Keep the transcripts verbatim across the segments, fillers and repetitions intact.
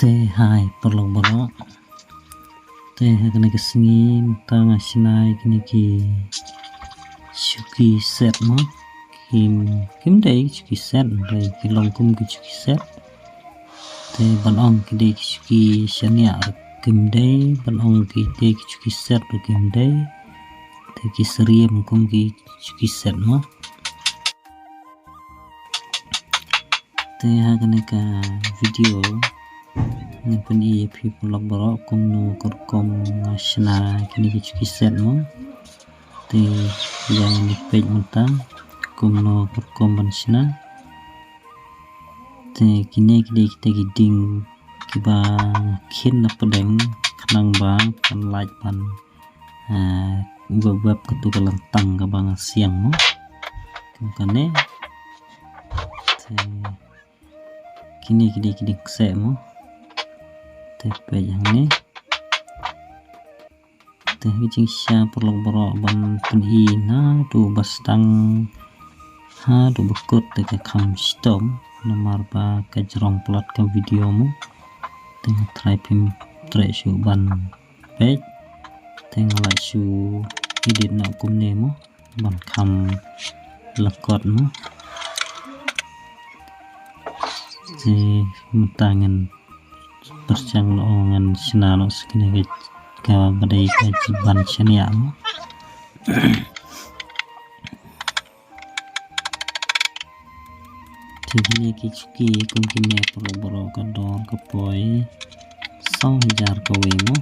Te hai paralok baroh. Te ha kane ka sngi mynta nga shna ïa kine ki shuki set mo. Kim, kim dei ki shuki set, hynrei ki long kum ki shuki set. Te ban ong ki dei ki shuki shaniah ruh kim dei, ban ong ki dei ki shuki set ruh kim dei. Te ki syriem kum ki shuki set mo. Te ha kane ka video ngan pyni ïa phi paralok baroh kumno ka rukom nga shna kine ki shuki set mo. Te ïa ngin peit mynta kumno ka rukom ban shna. Te kine ki dei kita ki dieng kiba khien na pdeng khnang ba kan lait ban, ah, wep wep katu ka lyntang kaba nga siang mo. Kum kane. Te kine ki dei ki dieng kseh mo. Te peit hangne. Te ka jingshisha paralok baroh ban pyni naduh ba sdang haduh ba kut te ka kham shitom namar ba ka jrong palat ka video mo. Te nga tharai phim treh shuh ban peit. Te nga lah shu edit noh kumne mo ban kham lyngkot mo. Te mynta ngan pyrshang noh, ngan shna noh sa kane kaba dei ka ban shaniah mo. Te kine ki shuki kum kine paralok baroh ka dor ka poi saw hajar kawei mo.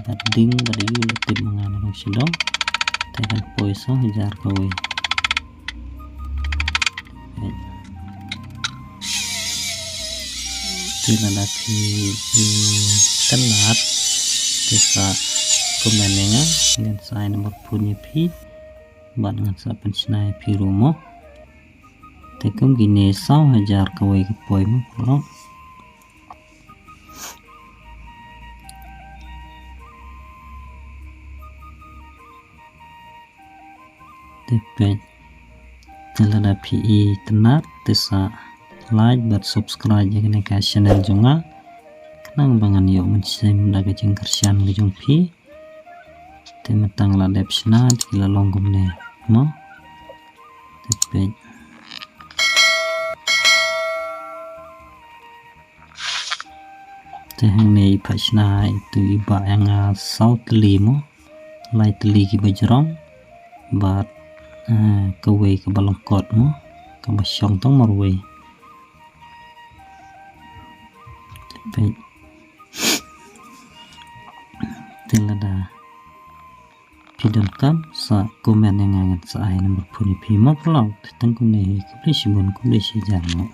Bad ding bad ïu la tip ma nga na long sha dong. Te kan poi saw hajar kawei. Te lada phi, phi itynnad te sa comment ïa nga, ngan sa ai number phone ïa phi bad ngan sa pynshna ïa phi ruh mo. Te kum kine saw hajar kawei ka poi mo paralok. Te peit, te lada phi itynnad te sa like bad subscribe ïa kane ka channel jong nga khnang ba ngan ïoh mynsiem da ka jingkyrshan ka jong phi. Te mynta nga la dep shna te ki la long kumne mo. Te peit. Te hangne i phah shna itu i bah ïa nga saw tylli mo. Lai tylli kiba jrong bad, eh, kawei kaba lyngkot mo, kaba shong tang marwei. Te peit. Te lada phi donkam sa comment ïa nga, ngan sa ai number phone ïa phi mo paralok. Te tang kumne hi, khublei shibun, khublei shihajar mo.